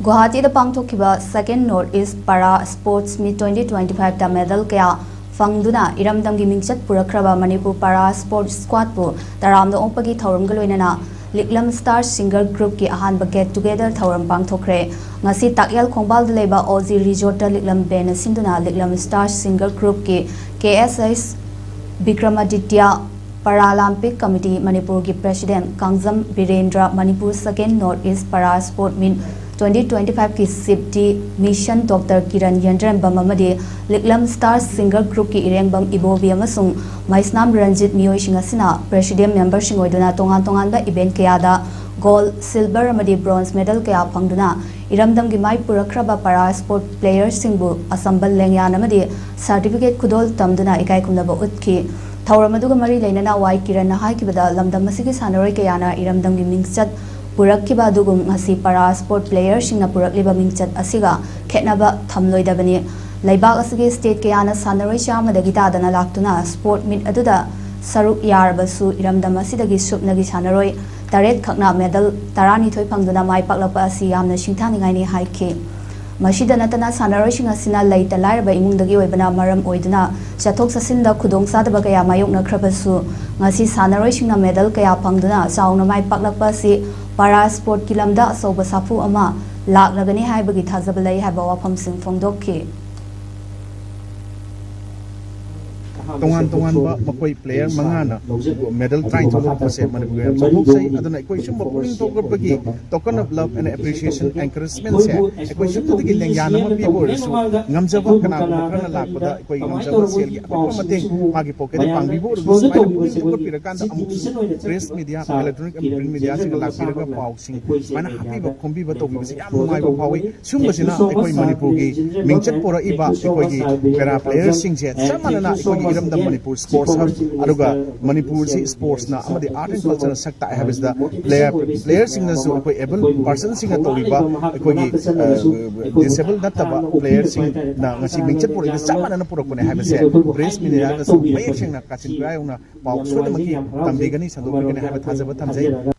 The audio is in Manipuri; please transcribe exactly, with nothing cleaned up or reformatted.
ꯒꯨꯋꯥꯍꯥꯇꯤꯗ ꯄꯥꯡꯊꯣꯛꯈꯤꯕ Second North East Para Sports Meet twenty twenty-fiveꯇ medal ꯀꯌꯥ ꯐꯪꯗꯨꯅ ꯏꯔꯝꯗꯝꯒꯤ ꯃꯤꯡꯆꯠ ꯄꯨꯔꯛꯈ꯭ꯔꯕ ꯃꯅꯤꯄꯨꯔ Para Sport Squadꯄꯨ ꯇꯔꯥꯝꯅ ꯑꯣꯛꯄꯒꯤ ꯊꯧꯔꯝꯒ ꯂꯣꯏꯅꯅ ꯂꯤꯛꯂꯝ Star Singer Groupꯀꯤ ꯑꯍꯥꯟꯕ Get Together ꯊꯧꯔꯝ ꯄꯥꯡꯊꯣꯛꯈ꯭ꯔꯦ꯫ ꯉꯁꯤ ꯇꯥꯛꯌꯦꯜ ꯈꯣꯡꯕꯥꯜꯗ ꯂꯩꯕ ꯑꯣꯖꯤ Resortꯇ ꯂꯤꯛꯂꯝ band ꯁꯤꯟꯗꯨꯅ ꯂꯤꯛꯂꯝ Star Singer Groupꯀꯤ K S S Vikramaditya Paralympic Committee ꯃꯅꯤꯄꯨꯔꯒꯤ President Kangjam Birendra, Manipur Second North East Para Sport Meet twenty twenty-fiveꯀꯤ Chief D Mission Doctor Kiran ꯌꯦꯟꯗ꯭ꯔꯦꯝꯕꯝ ꯑꯃꯗꯤ ꯂꯤꯛꯂꯝ Star Singer Groupꯀꯤ ꯏꯔꯦꯡꯕꯝ ꯏꯕꯣꯕꯤ ꯑꯃꯁꯨꯡ ꯃꯩꯁꯅꯥꯝ ꯔꯟꯖꯤꯠ ꯃꯤꯑꯣꯏꯁꯤꯡ ꯑꯁꯤꯅ Presidium memberꯁꯤꯡ ꯑꯣꯏꯗꯨꯅ ꯇꯣꯉꯥꯟ ꯇꯣꯉꯥꯟꯕ event ꯀꯌꯥꯗ gold, silver ꯑꯃꯗꯤ bronze medal ꯀꯌꯥ ꯐꯪꯗꯨꯅ ꯏꯔꯝꯗꯝꯒꯤ ꯃꯥꯏ ꯄꯨꯔꯛꯈ꯭ꯔꯕ Para Sport playerꯁꯤꯡꯕꯨ ꯑꯁꯝꯕꯜ ꯂꯦꯡꯌꯥꯟ ꯑꯃꯗꯤ certificate ꯈꯨꯗꯣꯜ ꯇꯝꯗꯨꯅ ꯏꯀꯥꯏ ꯈꯨꯝꯅꯕ ꯎꯠꯈꯤ꯫ ꯊꯧꯔꯝ ꯑꯗꯨꯒ ꯃꯔꯤ ꯂꯩꯅꯅ ꯋꯥꯏ ꯀꯤꯔꯟꯅ ꯍꯥꯏꯈꯤꯕꯗ, ꯂꯝꯗꯝ ꯑꯁꯤꯒꯤ ꯁꯥꯟꯅꯔꯣꯏ ꯀꯌꯥꯅ ꯏꯔꯝꯗꯝꯒꯤ ꯃꯤꯡꯆꯠ ꯄꯨꯔꯛꯈꯤꯕ ꯑꯗꯨꯒꯨꯝ ꯉꯁꯤ Para Sport playerꯁꯤꯡꯅ ꯄꯨꯔꯛꯂꯤꯕ ꯃꯤꯡꯆꯠ ꯑꯁꯤꯒ ꯈꯦꯠꯅꯕ ꯊꯝꯂꯣꯏꯗꯕꯅꯤ꯫ ꯂꯩꯕꯥꯛ ꯑꯁꯤꯒꯤ state ꯀꯌꯥꯅ ꯁꯥꯟꯅꯔꯣꯏ ꯆꯥꯝꯃꯗꯒꯤ ꯇꯥꯗꯅ ꯂꯥꯛꯇꯨꯅ sport meet ꯑꯗꯨꯗ ꯁꯔꯨꯛ ꯌꯥꯔꯕꯁꯨ ꯏꯔꯝꯗꯝ ꯑꯁꯤꯗꯒꯤ ꯁꯨꯞꯅꯒꯤ ꯁꯥꯟꯅꯔꯣꯏ ꯇꯔꯦꯠ ꯈꯛꯅ medal ꯇꯔꯥꯅꯤꯊꯣꯏ ꯐꯪꯗꯨꯅ ꯃꯥꯏ ꯄꯥꯛꯂꯛꯄ ꯑꯁꯤ ꯌꯥꯝꯅ ꯁꯤꯡꯊꯥꯅꯤꯡꯉꯥꯏꯅꯤ ꯍꯥꯏꯈꯤ꯫ ꯃꯁꯤꯗ ꯅꯠꯇꯅ ꯁꯥꯟꯅꯔꯣꯏꯁꯤꯡ ꯑꯁꯤꯅ ꯂꯩꯇ ꯂꯥꯏꯔꯕ ꯏꯃꯨꯡꯗꯒꯤ ꯑꯣꯏꯕꯅ ꯃꯔꯝ ꯑꯣꯏꯗꯨꯅ ꯆꯠꯊꯣꯛ ꯆꯠꯁꯤꯟꯗ ꯈꯨꯗꯣꯡꯆꯥꯗꯕ ꯀꯌꯥ ꯃꯥꯌꯣꯛꯅꯈ꯭ꯔꯕꯁꯨ ꯉꯁꯤ ꯁꯥꯟꯅꯔꯣꯏꯁꯤꯡꯅ medal ꯀꯌꯥ ꯐꯪꯗꯨꯅ ꯆꯥꯎꯅ ꯃꯥꯏ ꯄꯥꯛꯂꯛꯄ ꯑꯁꯤ Para Sportꯀꯤ ꯂꯝꯗ ꯑꯆꯧꯕ ꯁꯥꯐꯨ ꯑꯃ ꯂꯥꯛꯂꯒꯅꯤ ꯍꯥꯏꯕꯒꯤ ꯊꯥꯖꯕ ꯂꯩ ꯍꯥꯏꯕ ꯋꯥꯐꯝꯁꯤꯡ ꯐꯣꯡꯗꯣꯛꯈꯤ꯫ ꯇꯣꯉꯥꯟ ꯇꯣꯉꯥꯟꯕ ꯃꯈꯣꯏ player ꯃꯉꯥꯅ medal ꯇꯔꯥꯅꯤꯊꯣꯏ ꯂꯧꯔꯛꯄꯁꯦ ꯃꯅꯤꯄꯨꯔꯒꯤ ꯌꯥꯝ ꯆꯥꯎꯊꯣꯛꯆꯩ꯫ ꯑꯗꯨꯅ ꯑꯩꯈꯣꯏ ꯁꯨꯝꯕ ꯄꯨꯛꯅꯤꯡ ꯊꯧꯒꯠꯄꯒꯤ token of love and appreciation encouragementꯁꯦ ꯑꯩꯈꯣꯏ ꯁꯨꯝꯕꯗꯒꯤ ꯂꯦꯡꯌꯥꯟ ꯑꯃ ꯄꯤꯕ ꯑꯣꯏꯔꯁꯨ, ꯉꯝꯖꯕ ꯀꯅꯥꯒꯨꯝꯕ ꯈꯔꯅ ꯂꯥꯛꯄꯗ ꯑꯩꯈꯣꯏ ꯉꯝꯖꯕ ꯁꯦꯜꯒꯤ ꯑꯄꯤꯛꯄ ꯃꯇꯦꯡ ꯃꯥꯒꯤ pocketꯇ ꯄꯥꯡꯕꯤꯕ ꯑꯣꯏꯔꯁꯨ, ꯁꯨꯃꯥꯏꯅ ꯄꯨꯛꯅꯤꯡ ꯊꯧꯒꯠꯄꯤꯔꯀꯥꯟꯗ ꯑꯃꯨꯛꯁꯨ press media, electronic and print mediaꯁꯤꯡꯅ ꯂꯥꯛꯄꯤꯔꯒ ꯄꯥꯎꯁꯤꯡ ꯁꯨꯃꯥꯏꯅ ꯍꯥꯞꯄꯤꯕ ꯈꯣꯝꯕꯤꯕ ꯇꯧꯕꯤꯕꯁꯦ ꯌꯥꯝ ꯅꯨꯡꯉꯥꯏꯕ ꯐꯥꯎꯏ꯫ ꯁꯨꯝꯕꯁꯤꯅ ꯑꯩꯈꯣꯏ ꯃꯅꯤꯄꯨꯔꯒꯤ ꯃꯤꯡꯆꯠ ꯄꯨꯔꯛꯏꯕ ꯑꯩꯈꯣꯏꯒꯤ para playerꯁꯤꯡꯁꯦ ꯆꯞ ꯃꯥꯟꯅꯅ ꯑꯩꯈꯣꯏꯒꯤ ꯏꯔꯝꯗꯝ ꯃꯅꯤꯄꯨꯔ sports hub, ꯑꯗꯨꯒ ꯃꯅꯤꯄꯨꯔꯁꯤ sportsꯅ ꯑꯃꯗꯤ art and cultureꯅ ꯁꯛ ꯇꯥꯛꯑꯦ ꯍꯥꯏꯕꯁꯤꯗ player playerꯁꯤꯡꯅꯁꯨ ꯑꯩꯈꯣꯏ able personꯁꯤꯡꯅ ꯇꯧꯔꯤꯕ ꯑꯩꯈꯣꯏꯒꯤ disable ꯅꯠꯇꯕ playerꯁꯤꯡꯅ ꯉꯁꯤ ꯃꯤꯡꯆꯠ ꯄꯨꯔꯛꯏꯕ ꯆꯞ ꯃꯥꯟꯅꯅ ꯄꯨꯔꯛꯄꯅꯦ ꯍꯥꯏꯕꯁꯦ press mediaꯅꯁꯨ ꯃꯌꯦꯛ ꯁꯦꯡꯅ ꯀꯥꯆꯤꯟ ꯀꯣꯌꯥ ꯌꯧꯅ ꯄꯥꯎ ꯁꯣꯏꯗꯅꯃꯛꯀꯤ ꯇꯝꯕꯤꯒꯅꯤ, ꯁꯟꯗꯣꯛꯄꯤꯒꯅꯤ ꯍꯥꯏꯕ ꯊꯥꯖꯕ ꯊꯝꯖꯩ꯫